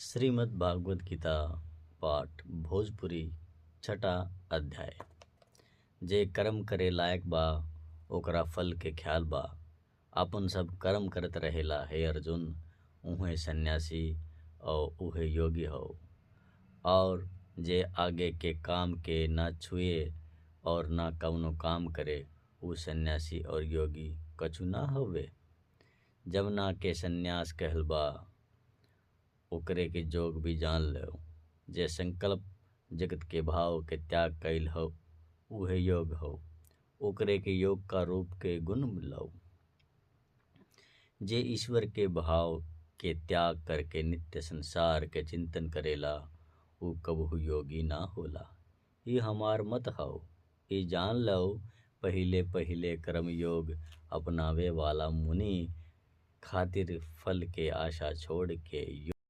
श्रीमद् भागवत गीता पाठ भोजपुरी छठा अध्याय। जे कर्म करे लायक बा ओकरा फल के ख्याल बा। आपन सब कर्म करत रहेला हे अर्जुन, उहे सन्यासी और उहे योगी हौ। और जे आगे के काम के ना छुए और ना कउनो काम करे ऊ सन्यासी और योगी कछु ना होवे। जौना के सन्यास कहल बा ओकरे के योग भी जान लो। जे संकल्प जगत के भाव के त्याग कइल हौ उहे योग हौ। ओकरे के योग का रूप के गुण मिलौ। जे ईश्वर के भाव के त्याग करके नित्य संसार के चिंतन करेला ऊ कबहु योगी ना होला। ई हमार मत हौ ई जान लो पहिले पहिले कर्मयोग अपनावे वाला मुनि खातिर फल के आशा छोड़ के।